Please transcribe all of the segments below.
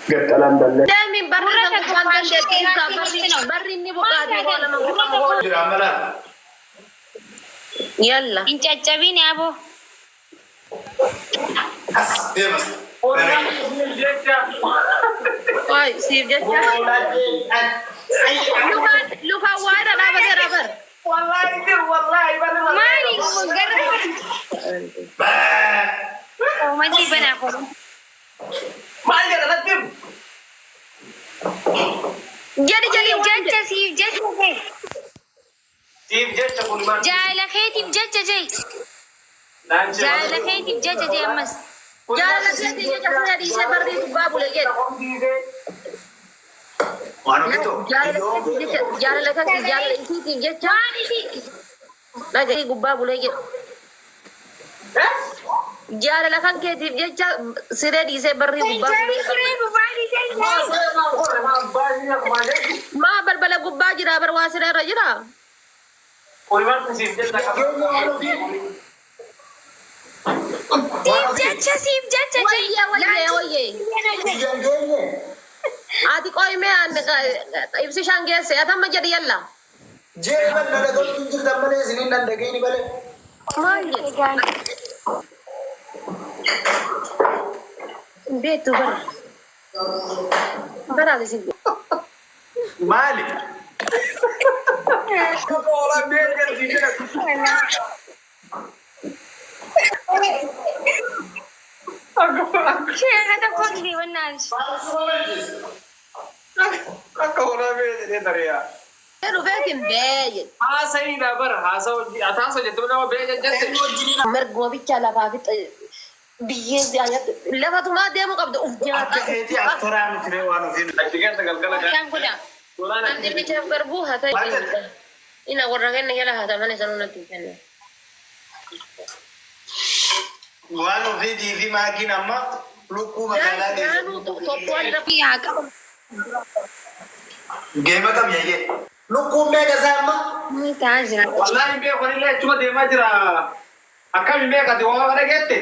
Gaxalaan ballee. Deemi barri Gurra kan takka gubbaan faashii dandeettii ibsaa dheeraa barri keessatti barri inni buqqaate hoo nama gubbaa hoo. Jira amala. Yalla. Hin caccabin aboo. As deemas. Jecha. Waay siif jecha. Lukaan lukaan waa irra dhaabateera bar. Wallahi jiru wallahi barri Maali gara Uumatii banaa koolu. Maal jedha natti himu? Jedhi jedhi Siif waan jecha jedhi. siif jecha jee. Siif jecha kun maal? Jaala keetiif jecha jee. Naan jedha. Jaala keetiif jecha jee ammas. Jaalala keetii jecha siree dhiisee barrii gubbaa bule jedhi. Waan hojjetu. Jaalala keetii jecha jaalala keetii jaalala isiitiif jecha Waan isii dhaga'ii gubbaa bulee jedhu. Jaalala kan keetiif jecha siree dhiisee barrii gubbaa Jarri bulee. siree gubbaa dhiisee Maa balbala gubbaa jira bar waa siree irra jira. Siif Siif jecha siif jecha jee. Wayyee wayyee wayyee. Biyyan geenye. Ati qoyimee ibsi shan geesse atamma jedhi yalla. Jee bal'aa dhaga'uutu hin jirtan malee isiniin nan dhageenyi malee. Maal jedhi? Beektu bara. Baraati si. Maali? Sheekha tokko gisee wannaan. Akka hoolaa bee jedhee tari'a. Dhufeetiin bee jedhi. Haasa'iidha bara haasa hojii ati haasa jettu nama bee jette. Mirguma bichaa lafaa fi biyyee lafatumaa deemuu qabda uf Akka keetii aktoraa miti ree waan ofiin. Achi keessa galgala Kan godha. Anti bichaaf garbuu haa ta'e. Ina warra kenna jala haa ta'an isa nunatti hin kennu. Waan ofiitii fi maakiin amma lukkuu magaalaa keessa. Naannoo tokko adda Yaa qaba. Geema kam yayyee. Lukkuun meeqa isaa amma? Ni ta'aa jira. Wallaahi beeku anillee achuma deemaa jira. Akkami beekati waa dhageette.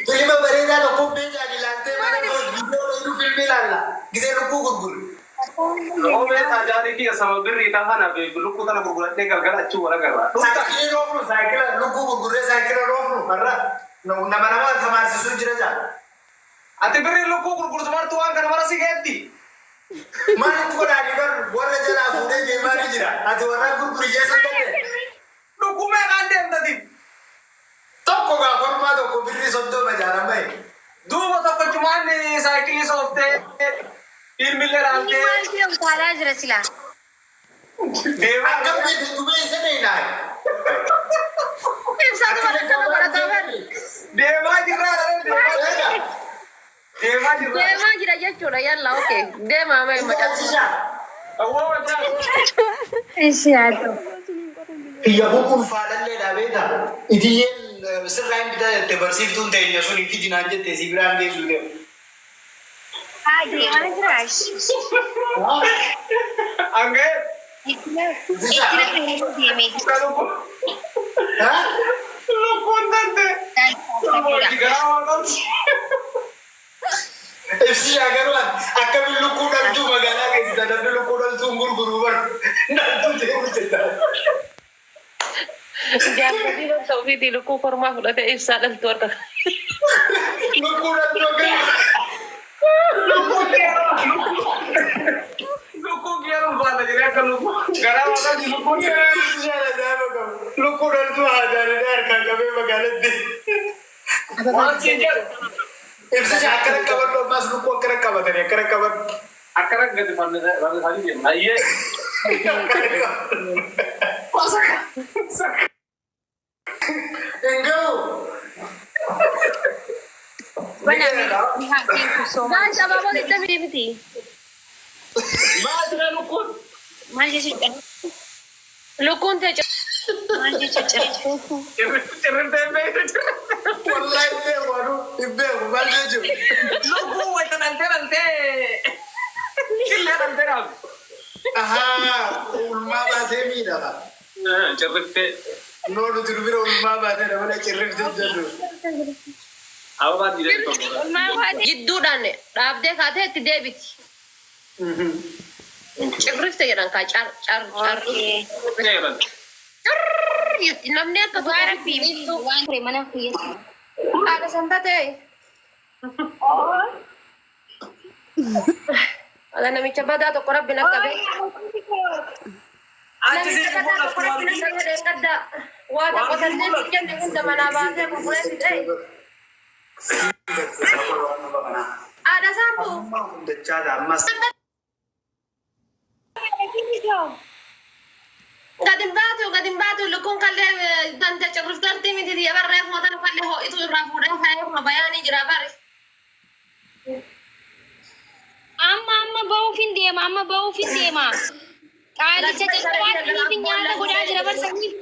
Filma bareedaa tokko beekaan ilaaltee mana viidiyoo dheeduu filmi ilaalla. Gisee lukkuu gurguru. Oo beekaa jaarii kiyya sama birrii ta'a kana lukkuu tana gurguradhee galgala achi wal agarra. Saayikilii roofnu saayikila lukkuu gurgurree saayikila roofnu har'a nama nama tamaarsisuu jira jaa. Ati birrii lukkuu gurgurtu martu waan kana mara si geetti. Maalitti godhaanii bar warra jalaa fuudhee deemaa ni jira. Ati warra gurguriyyee sun danda'e. Lukkuu meeqaan deemtati? Tokko gaa kormaa tokko birrii 30 jaaran bahe. Duuba tokkochumaan saayikilii sooftee filmillee Inni laaltee maal ta'e utaalaa jira silaa. deemaa Akkam beektu dubee isa dheeyinaa. Ibsaatu barreeffama barataa bari. deemaa jirraa deemaa jirraa deemaa jirraa. Deemaa jira jechuudha yalla okee. Deemaa mee macaa. Awwaa wajjaa. Ishi haa ta'u. Biyya bukuun faalallee dhaabeeta. Itiyyeen sirraa hin bitaa jette barsiiftuun teenya sun fi jinaan jette si biraan geessuu deemu. Haa deemaa jira. Angee Itti deeme. lukkuun tante. Hojii garaa waan qabdi. Ibsi garuu akkamiin lukkuu dhaltuu magaalaa keessa namni lukkuu dhaltuu hin gurguruu bar dhaltuu deemu jetta. Jaarsatii bakka ofiitii lukkuu kormaa fudhatee ibsaa dhaltuu harka. Lukkuu dhaltuu akkamiin. Lukkuun kiyya ulfaata jedhee akka lukkuu garaa waan qabdi lukkuun kiyya. Lukkuu dhaltuu haajaalee harkaan qabee magaalatti. Waan siin jedhu. Ibsi akkana qabadhu ammas lukkuu akkana qabatanii akkana qabadhu. Akkana gadi fannisanii jenna. Ayyee. Hin gahu. Banaa thank you so much. Guys, abaaboo digdamii miti. Maal jira lukkuun? Maal jechuudha? Lukkuun ta'e Maal jechuudha? Cirrimtee hin beektu. Wallahi hin beeku anuu hin beeku maal jechuudha. Lukkuun wayita dhaltee dhaltee. Killee dhaltee dhaabde. Ahaa ulmaa baatee miidhama. Cirriftee. Noo nuti nu bira ulmaa baatee nama cirrifte jedhu. Ababaa dhiirri tokko. Maal waate? Jidduudhaan dhaabdee kaatee itti deebiti. Cirrifte jedhan kaa car car car. Okay. Namni akka Dhugaa rabbii waan ture mana kiyya. Haadha sanbatee. Haadha namicha badaa tokko rabbi na qabe. Achi Namicha si badaa tokko rabbi na qabe dheekadda. Waa tokko sanneen hin jenne hunda manaa baasee gurguree fixee. Haadha saambuu. Dachaadha ammas. Gadi hin baatu gadi hin baatu lukkuun kallee danta cirriftartii miti xiyya barree fuutan kallee ho'itu irraa fuudhee kaa'ee kuma bayaanii jira bari. Amma amma ba'uuf hin deema amma ba'uuf hin deema. Qaalicha caccabaa nyaata godhaa jira barsanii.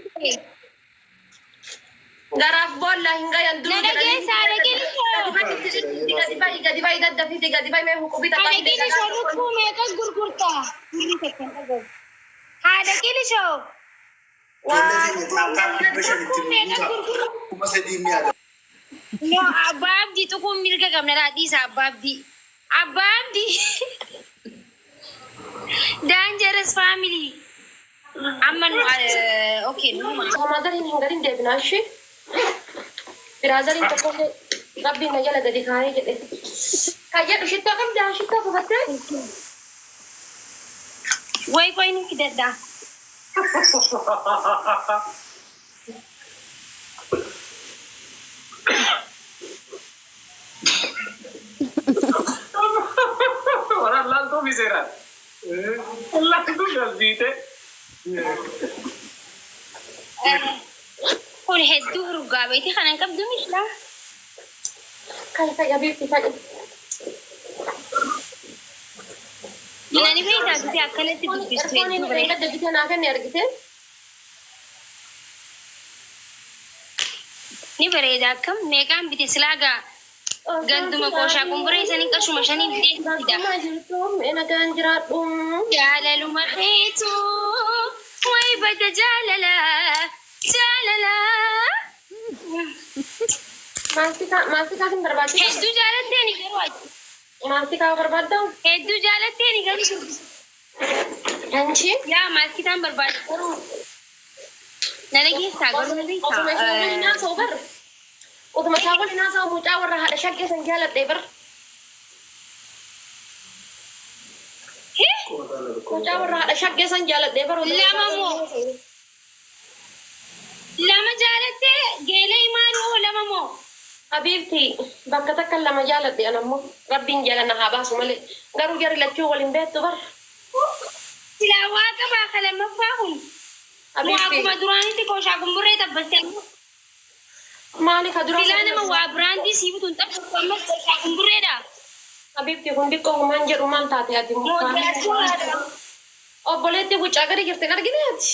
Garaaf boolla hin gayan duruu Na dhageessa, haadha keenya. Gadi bahi gadi bahi daddafiti gadi bahi mee huqubii takka. Haadha qilishoo lukkuu meeqas gurgurta? Haadha qilishoo Ijoollee keenya tap tap 500 lukkuu itti meeqas guutaa. gurgurta? 3000 ni yaada. No, abbaa abdii tuquun mirga qabna laa dhiisa abbaa abdii. Abbaa abdii. Dangerous family. Amma nu okay nu Maazariin hin gadin deebinaa ishee. Biraazariin tokko rabbiin na jala gadi kaayee jedhe. Kan jedhu shittoo qabdaa shittoo buufattee. Way qoy ni fidadha. Warra laaltuu fi seeraan. Laaltuu galbiite. Kun hedduu urgaa beeti kanan qabdu misla. Kan fa'i abiitti fa'i. Minani beektaa gisee akkanatti dubbistu Erfooniin hedduu bareeda. gadda bitee naa kenne argite. Ni bareeda akkam meeqaan bite silaa gaa ganduma qooshaa kumburee isaanii qarshuma shanii bitee fida. Akkuma jirtu nagaan jiraadhu. Jaalaluma keetu way bada jaalala jaalala. Maastikaa maastikaa sin barbaachisa. Hedduu jaalatteeni garuu ati. Maastikaa barbaaddaa? Hedduu jaalatteeni garuu. Anchi? Yaa maaskitaan barbaada garuu. Na dhageessaa garuu na Osuma ishee waliin beektaa. haasa'u bar. Osuma isaa waliin haasa'u mucaa warra haadha shaggee san jaaladhee bar. Mucaa warra haadha shaggee san jaaladhee bar. Lama moo? Lama jaalattee geelee himaan moo lama moo? Habiibti bakka takka lama jaaladhe an ammoo rabbiin jaalanna haa baasu malee garuu jarri lachuu waliin beektu bar. Silaa waa qabaa ka lammaffaa kun. Moo Habiibti akkuma duraanitti qooshaa kumburee tabbastee maali ka dura silaa nama waa biraandii sii bituun xabbastu ammas qooshaa kumburreedha. Habiibti kun xiqqoo humaan jedhu maal taate ati Moo diyaaspoораadha. Obboleetti guccaa gadi jirti hin argine ati?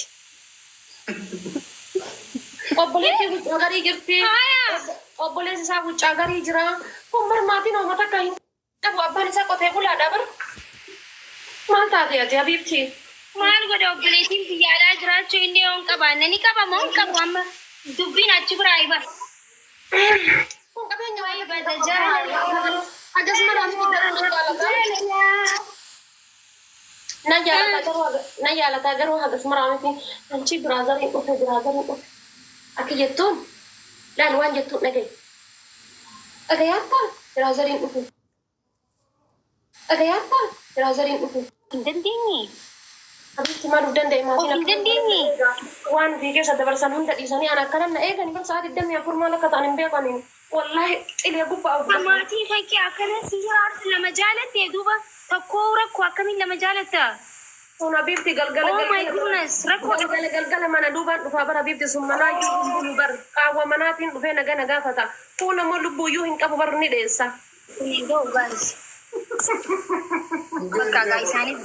Obboleetti guccaa garii jirti. Haaya. Obboleessi isaa guccaa garii jira. Kun bar maatiin uummata akka hin qabu abbaan isaa qotee bulaadha bar. Maal taate ati habiibti? Maal godha obboleettiin biyya alaa jiraachuu illee yoo hin qabaanne ni qaba moo hin qabu amma dubbiin achi biraa iba. Kun qabeenya Way waan bada jaalala. Akkasuma raafii daran na jaalata. Jaalala. Na jaalata garuu na jaalata garuu hagas maraamiti. Anchi biraazariin dhufe biraazariin dhufe. Akka jettuun laal waan jettuun dhagaye. Dhagayaattaa biraazariin dhufe. Dhagayaattaa biraazariin dhufe. Hin dandeenye. Habiibti maal of danda'e Of maatiin hin dandeenye. waan ofii keessa dabarsan hunda dhiisanii ana akkanan na eegani bar sa'aa 24 maal akka ta'an hin beekaniin. Wallaahi xilee gubbaa of Maatii fakkii akkana si aarsu lama jaalattee duuba tokko rakkoo akkamiin lama jaalatta? Sun habiibti galgala Oh my goodness rakkoo galgala galgala mana duubaan dhufaa bara habiibti sun manaa iyyuu hin bulu bar qaawwa manaatiin dhufee naga na gaafata. Kun ammoo lubbuu iyyuu hin qabu bar ni dheessa. Kun hin ga'u guys. Bakka gaa isaaniif